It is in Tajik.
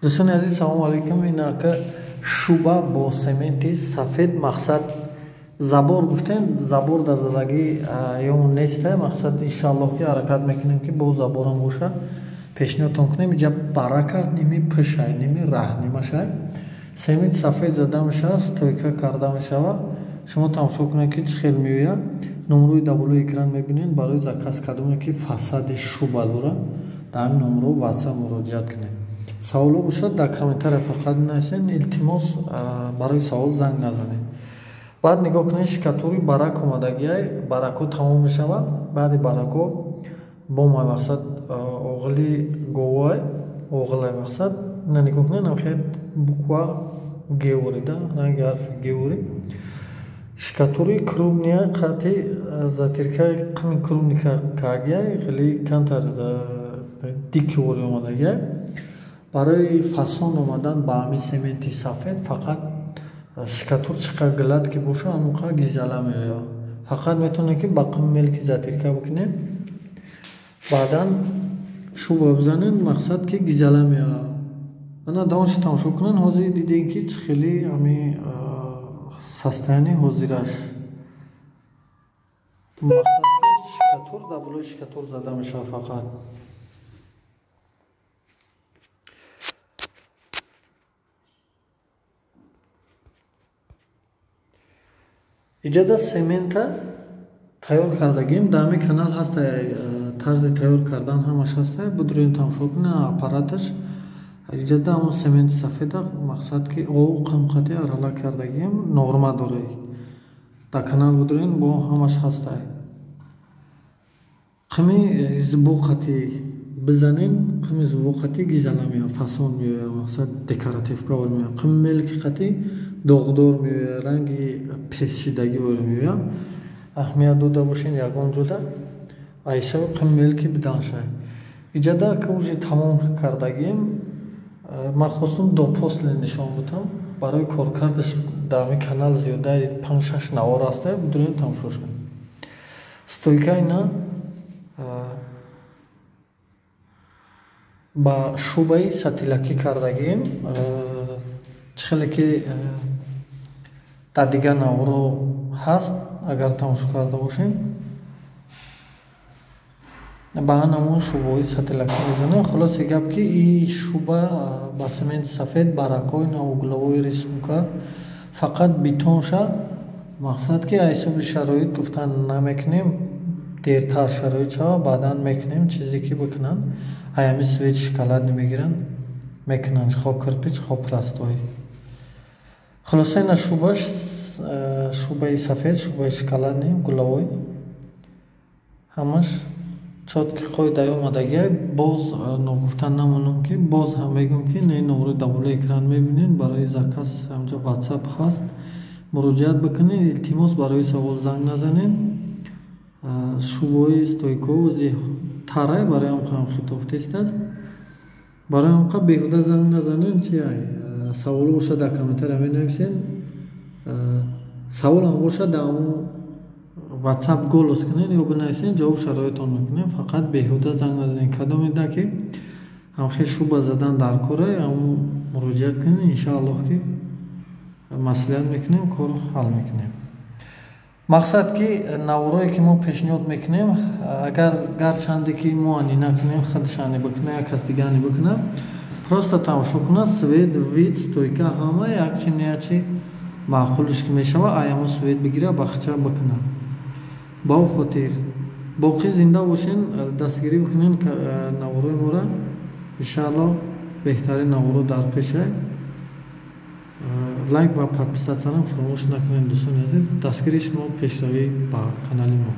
Дӯстони азиз, салому алайкум. Ин ака шуба бо сементи сафед, мақсад забор гуфтем, забор дар задагӣ ё неста, мақсад иншааллоҳ ки ҳаракат мекунем ки бо заборам боша пешниҳодтон кунем. Инҷа барака ними пишай, ними раҳ нимашай. Семент сафед зада мешавад, стойка карда мешавад. Шумо тамошо кунед ки чӣ хел меояд. Номрои дар болои экран мебинед барои заказ кардоме ки фасади шуба дорад, дар ҳамин номро WhatsApp муроҷиат кунед. Саволҳо бошад дар комментария фақат бинависед, илтимос барои савол занг назанед. Баъд нигоҳ кунед, шикатури барак омадагиай, баракҳо тамом мешавад. Баъди баракҳо бо май мақсад оғили говай, оғилай мақсад. Ина нигоҳ кунед, намхел буква Г ворида, ранги ҳарфи Г вори. Шикатури крупния қати затиркаи қими крупника кагиай, хеле камтар дики вори омадагиай. Барои фасон омадан ба ҳамин сементи сафед фақат шикатур чӣ қадр гилад ки боша, ҳамон қадр гизала меояд. Фақат метавонед ки ба қими мелки затирка бикунед, баъдан шуба бизанед, мақсад ки гизала меояд. Ана давомшо тамошо кунед, ҳозир дидем ки чӣ хеле ҳамин состояние ҳозираш. Мақсад ки шикатур дар болои шикатур зада мешавад фақат. Иҷода семента тайёр кардагим, дар ҳамин канал ҳаста тарзи тайёр кардан ҳамаш ҳаста, бидурем тамошо кунед аппараташ. Иҷода ҳамон сементи сафеда мақсад ки об қамқати арала кардагим, норма дорад. Дар канал бидурем бо ҳамаш ҳаста. Қими зубоқати бизанем, қими зубоқати гизала меояд, фасон меояд, мақсад декоративка ор меояд. Қими мелки қати доғдор меояд, ранги песшидагӣ ор меояд. Аҳамият дода бошед ягон ҷода айсави қими мелки бидан шай. Иҷода ки уже тамом кардагим, ман хостум до после нишон бидам. Барои коркардаш дар ҳамин канал зиёдаи 5-6 навор ҳаста, бидурем тамошош кунед. Стойка ина ба шубаи сатилакӣ кардагим, чӣ хеле ки дар дигар наворо ҳаст, агар тамошо карда бошем, ба ҳамон шубаҳои сатилакӣ мезанем. Хулоси гап ки ин шуба ба сементи сафед, баракҳои на угловой рисунка, фақат бетонша мақсад ки аз ҳисоби шароит гуфтан намекунем, дертар шароит шава, баъдан мекунем чизе ки бикунанд. Ай ҳамин свет шоколад мегиранд, мекунанд хо кирпич, хо простой. Хулоса ина шубаш шубаи сафед, шубаи шоколадни, гуловой, ҳамаш чотки қоидаи омадагиай. Боз ногуфта намонам ки боз ҳам мегӯям ки не номрои дар болои экран мебинед, барои заказ ҳамҷо WhatsApp ҳаст, муроҷиат бикунед. Илтимос барои савол занг назанед. Шубаҳои стойкаҳо ози тарай, барои ҳам қам хитофтест аст. Барои ҳам қа беҳуда занг назанед. Чи ай саволо бошад дар комментария менависед, саволам бошад дар ҳамон WhatsApp голос кунед ё бинависед, ҷавоб шароитон мекунем. Фақат беҳуда занг назанед. Кадоме ки ҳамхел шуба задан дар кора, ҳамон муроҷиат кунед, иншааллоҳ ки маслиҳат мекунем, кор ҳал мекунем. Мақсад ки наворое ки мо пешниҳод мекунем, агар гарчанде ки мо ани накунем, худшани бикунем, як кас дига ани бикунад, просто тамошо кунад, свет, вид, стойка ҳама якчи не якчи маъқулш ки мешавад, ай ҳамон свет бигира, бахча бикунад. Ба ӯ хотир боқӣ зинда бошен, дастгирӣ бикунен наворои моро. Иншааллоҳ беҳтарин наворо дар пешай. Лайк ва подписатсияро фаромӯш накунед дӯстони азиз. Дастгири шумо пешравӣ ба канали мо.